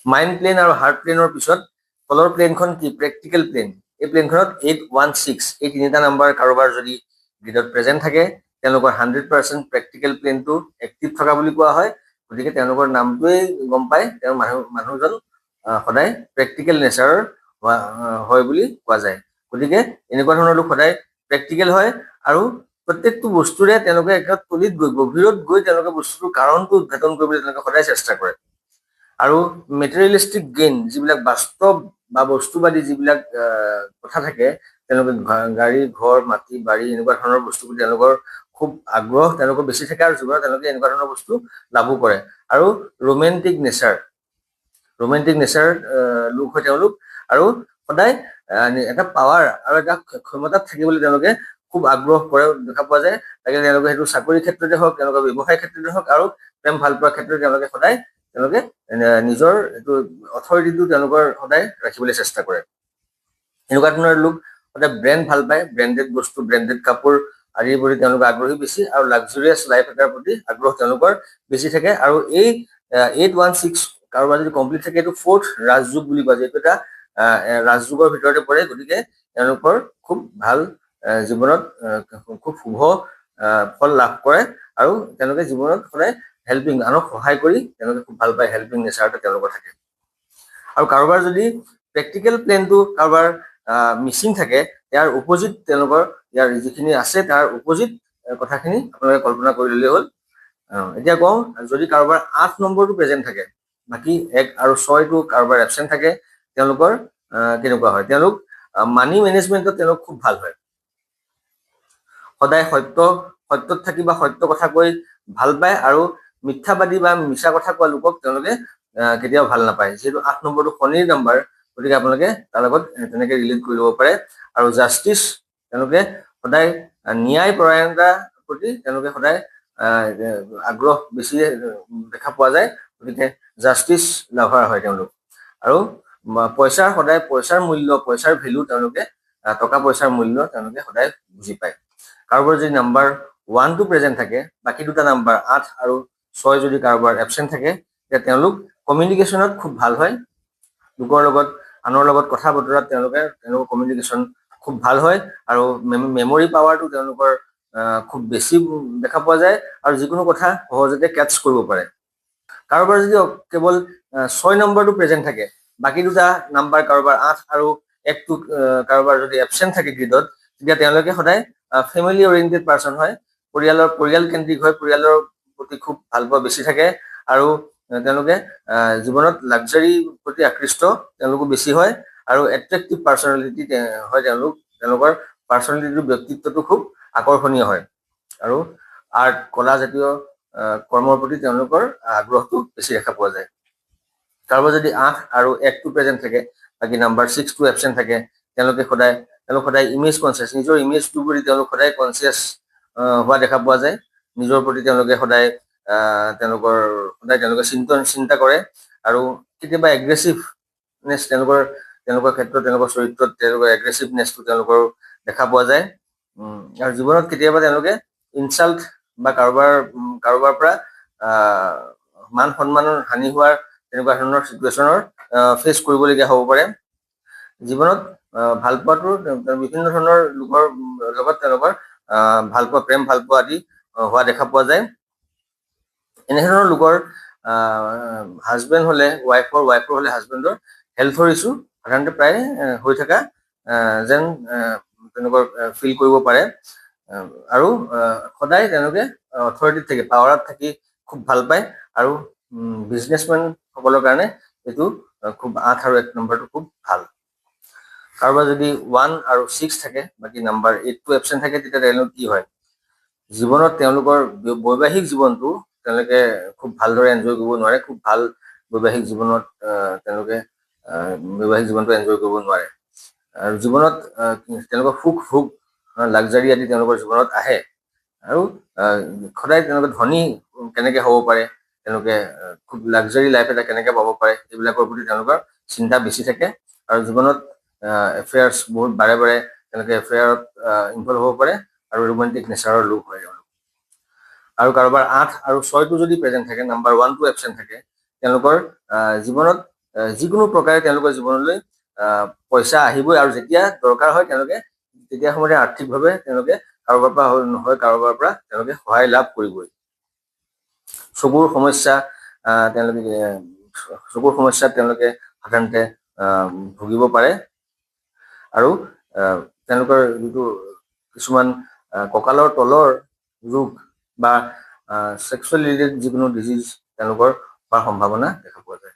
Mind plan আৰু heart প্লেনৰ পিছত তলৰ প্লেনখন কি? Practical plane. এই প্লেনখনত 8, 1, 6 এই তিনিটা নাম্বাৰ কাৰোবাৰ যদি গ্ৰীডত প্ৰেজেণ্ট থাকে, তেওঁলোকৰ 100% প্ৰেক্টিকেল প্লেনটো এক্টিভ থকা বুলি কোৱা হয়। গতিকে তেওঁলোকৰ নামটোৱেই গম পায় তেওঁ মানুহজন সদায় প্ৰেক্টিকেল নেচাৰৰ হয় বুলি কোৱা যায়। গতিকে এনেকুৱা ধৰণৰ লোক সদায় প্ৰেক্টিকেল হয় আৰু প্ৰত্যেকটো বস্তুৰে তেওঁলোকে একেবাৰে তলিত গৈ, গভীৰত গৈ তেওঁলোকে বস্তুটোৰ কাৰণটো উদ্ঘাটন কৰিবলৈ তেওঁলোকে সদায় চেষ্টা কৰে। আৰু মেটেৰিয়েলিষ্টিক গেইন, যিবিলাক বাস্তৱ বা বস্তুবাদী যিবিলাক কথা থাকে, তেওঁলোকে গাড়ী, ঘৰ, মাটি, বাৰী এনেকুৱা ধৰণৰ বস্তুবোৰ তেওঁলোকৰ খুব আগ্ৰহ তেওঁলোকৰ বেছি থাকে আৰু জীৱনত তেওঁলোকে এনেকুৱা ধৰণৰ বস্তু লাভো কৰে। আৰু ৰোমেণ্টিক নেচাৰ লোক হয় তেওঁলোক আৰু সদায় এটা পাৱাৰ আৰু এটা ক্ষমতাত থাকিবলৈ তেওঁলোকে খুব আগ্ৰহ কৰে দেখা পোৱা যায়। লাগিলে তেওঁলোকে সেইটো চাকৰিৰ ক্ষেত্ৰতে হওক, তেওঁলোকৰ ব্যৱসায়ৰ ক্ষেত্ৰতে হওক আৰু প্ৰেম ভাল পোৱাৰ ক্ষেত্ৰতে তেওঁলোকে সদায় তেওঁলোকে নিজৰ এইটো অথৰিটিটো তেওঁলোকৰ সদায় ৰাখিবলৈ চেষ্টা কৰে। এনেকুৱা ধৰণৰ লোক সদায় ব্ৰেণ্ড ভাল পায়। ব্ৰেণ্ডেড বস্তু, ব্ৰেণ্ডেড কাপোৰ আদিৰ প্ৰতি তেওঁলোকৰ আগ্ৰহী বেছি আৰু লাক্সাৰিয়াছ লাইফ এটাৰ প্ৰতি আগ্ৰহ তেওঁলোকৰ বেছি থাকে। আৰু এই 8, 1, 6 কাৰোবাৰ যদি কমপ্লিট থাকে, এইটো ফ'ৰ্থ ৰাজযোগ বুলি কোৱা যায়। এইটো এটা ৰাজযোগৰ ভিতৰতে পৰে। গতিকে তেওঁলোকৰ খুব ভাল জীৱনত খুব শুভ ফল লাভ কৰে আৰু তেওঁলোকে জীৱনত সদায় হেল্পিং, আনক সহায় কৰি তেওঁলোকে খুব ভাল পায়। হেল্পিং নেচাৰ এটা তেওঁলোকৰ থাকে। আৰু কাৰোবাৰ যদি প্ৰেক্টিকেল প্লেনটো কাৰোবাৰ মিচিং থাকে, ইয়াৰ অপজিট তেওঁলোকৰ ইয়াৰ যিখিনি আছে তাৰ অপজিট কথাখিনি আপোনালোকে কল্পনা কৰি ল'লেই হ'ল। এতিয়া কওঁ, যদি কাৰোবাৰ 8 নম্বৰটো প্ৰেজেণ্ট থাকে, বাকী 1 আৰু 6টো কাৰোবাৰ এবচেণ্ট থাকে, তেওঁলোকৰ কেনেকুৱা হয়? তেওঁলোক মানি মেনেজমেণ্টত তেওঁলোক খুব ভাল হয়। সদায় সত্যত থাকি বা সত্য কথা কৈ ভাল পায় আৰু মিথ্যাবাদী বা মিছা কথা কোৱা লোকক তেওঁলোকে কেতিয়াও ভাল নাপায়। যিহেতু 8 নম্বৰটো শনিৰ নাম্বাৰ, গতিকে আপোনালোকে তাৰ লগত তেনেকে ৰিলেট কৰি ল'ব পাৰে। আৰু জাষ্টিচ, তেওঁলোকে সদায় ন্যায় পৰায়ণতাৰ প্ৰতি তেওঁলোকে সদায় আগ্ৰহ বেছি দেখা পোৱা যায়। গতিকে জাষ্টিচ লাভাৰ হয় তেওঁলোক। আৰু পইচাৰ, সদায় পইচাৰ মূল্য, পইচাৰ ভেলু, তেওঁলোকে টকা পইচাৰ মূল্য তেওঁলোকে সদায় বুজি পায়। কাৰোবাৰ যদি নাম্বাৰ 1টো প্ৰেজেণ্ট থাকে, বাকী দুটা নাম্বাৰ 8 আৰু 6 যদি কাৰোবাৰ এবচেণ্ট থাকে, তেতিয়া তেওঁলোক কমিউনিকেশ্যনত খুব ভাল হয়। লোকৰ লগত, আনৰ লগত কথা বতৰাত তেওঁলোকৰ কমিউনিকেশ্যন খুব ভাল হয় আৰু মেমৰি পাৱাৰটো তেওঁলোকৰ খুব বেছি দেখা পোৱা যায় আৰু যিকোনো কথা সহজতে কেটচ কৰিব পাৰে। কাৰোবাৰ যদি কেৱল 6 নম্বৰটো প্ৰেজেণ্ট থাকে, বাকী দুটা নাম্বাৰ কাৰোবাৰ 8 আৰু 1টো কাৰোবাৰ যদি এবচেণ্ট থাকে গ্ৰীডত, তেতিয়া তেওঁলোকে সদায় ফেমিলি অৰিয়েণ্টেড পাৰ্চন হয়। পৰিয়াল কেন্দ্ৰিক হয়। পৰিয়ালৰ প্ৰতি খুব ভাল পোৱা বেছি থাকে আৰু তেওঁলোকে জীৱনত লাক্সাৰীৰ প্ৰতি আকৃষ্ট তেওঁলোকো বেছি হয় আৰু এট্ৰেক্টিভ পাৰ্চনেলিটি হয় তেওঁলোক। তেওঁলোকৰ পাৰ্চনেলিটিটো, ব্যক্তিত্বটো খুব আকৰ্ষণীয় হয় আৰু আৰ্ট, কলা জাতীয় কৰ্মৰ প্ৰতি তেওঁলোকৰ আগ্ৰহটো বেছি দেখা পোৱা যায়। কাৰোবাৰ যদি 8 আৰু 1টো প্ৰেজেণ্ট থাকে, বাকী নাম্বাৰ 6টো এবচেণ্ট থাকে, তেওঁলোক সদায় ইমেজ কনচিয়াছ। নিজৰ ইমেজটোৰ প্ৰতি তেওঁলোক সদায় কনচিয়াছ হোৱা দেখা পোৱা যায়। নিজৰ প্ৰতি তেওঁলোকে সদায় তেওঁলোকৰ সদায় তেওঁলোকে চিন্তা কৰে আৰু কেতিয়াবা এগ্ৰেছিভনেছ তেওঁলোকৰ ক্ষেত্ৰত, তেওঁলোকৰ চৰিত্ৰত তেওঁলোকৰ এগ্ৰেছিভনেছটো তেওঁলোকৰ দেখা পোৱা যায়। আৰু জীৱনত কেতিয়াবা তেওঁলোকে ইনচাল্ট বা কাৰোবাৰ পৰা মান সন্মানৰ হানি হোৱাৰ তেনেকুৱা ধৰণৰ চিটুৱেশ্যনৰ ফেচ কৰিবলগীয়া হ'ব পাৰে। জীৱনত ভাল পোৱাটো বিভিন্ন ধৰণৰ লোকৰ লগত তেওঁলোকৰ ভাল পোৱা, প্ৰেম ভাল পোৱা আদি হোৱা দেখা পোৱা যায়। এনেধৰণৰ লোকৰ হাজবেণ্ড হ'লে ৱাইফৰ, ৱাইফৰ হ'লে হাজবেণ্ডৰ হেল্থৰ ইছ্যু সাধাৰণতে প্ৰায় হৈ থকা যেন তেওঁলোকৰ ফিল কৰিব পাৰে। আৰু সদায় তেওঁলোকে অথৰিটিত থাকি, পাৱাৰত থাকি খুব ভাল পায় আৰু বিজনেছমেন সকলৰ কাৰণে এইটো খুব 8 আৰু 1 নম্বৰটো খুব ভাল। কাৰোবাৰ যদি 1 আৰু 6 থাকে, বাকী নাম্বাৰ 8টো এবচেণ্ট থাকে, তেতিয়া তেওঁলোক কি হয়? জীৱনত তেওঁলোকৰ বৈবাহিক জীৱনটো তেওঁলোকে খুব ভালদৰে এনজয় কৰিব নোৱাৰে। খুব ভাল বৈবাহিক জীৱনত তেওঁলোকে বৈবাহিক জীৱনটো এনজয় কৰিব নোৱাৰে আৰু জীৱনত তেওঁলোকৰ সুখ, ভোগ, লাক্সাৰী আদি তেওঁলোকৰ জীৱনত আহে আৰু সদায় তেওঁলোকে ধনী কেনেকে হ'ব পাৰে, তেওঁলোকে খুব লাক্সাৰী লাইফ এটা কেনেকে পাব পাৰে, এইবিলাকৰ প্ৰতি তেওঁলোকৰ চিন্তা বেছি থাকে। আৰু জীৱনত এফেয়াৰ্ছ বহুত বাৰে বাৰে তেওঁলোকে এফেয়াৰত ইনভলভ হ'ব পাৰে আৰু ৰোমান্টিক নেচাৰৰ লোক হয় তেওঁলোক। আৰু কাৰোবাৰ 8 আৰু 6টো যদি প্ৰেজেণ্ট থাকে, নাম্বাৰ 1টো এবচেণ্ট থাকে, তেওঁলোকৰ জীৱনত যিকোনো প্ৰকাৰে তেওঁলোকৰ জীৱনলৈ পইচা আহিবই আৰু যেতিয়া দৰকাৰ হয়, তেওঁলোকে তেতিয়া সময়তে আৰ্থিকভাৱে তেওঁলোকে কাৰোবাৰ পৰা নহয় কাৰোবাৰ পৰা তেওঁলোকে সহায় লাভ কৰিবই। চকুৰ সমস্যা, তেওঁলোকে চকুৰ সমস্যাত তেওঁলোকে সাধাৰণতে ভুগিব পাৰে আৰু তেওঁলোকৰ যিটো কিছুমান কঁকালৰ তলৰ ৰোগ বা ছেক্সুৱেল ৰিলেটেড যিকোনো ডিজিজ তেওঁলোকৰ হোৱাৰ সম্ভাৱনা দেখা পোৱা যায়।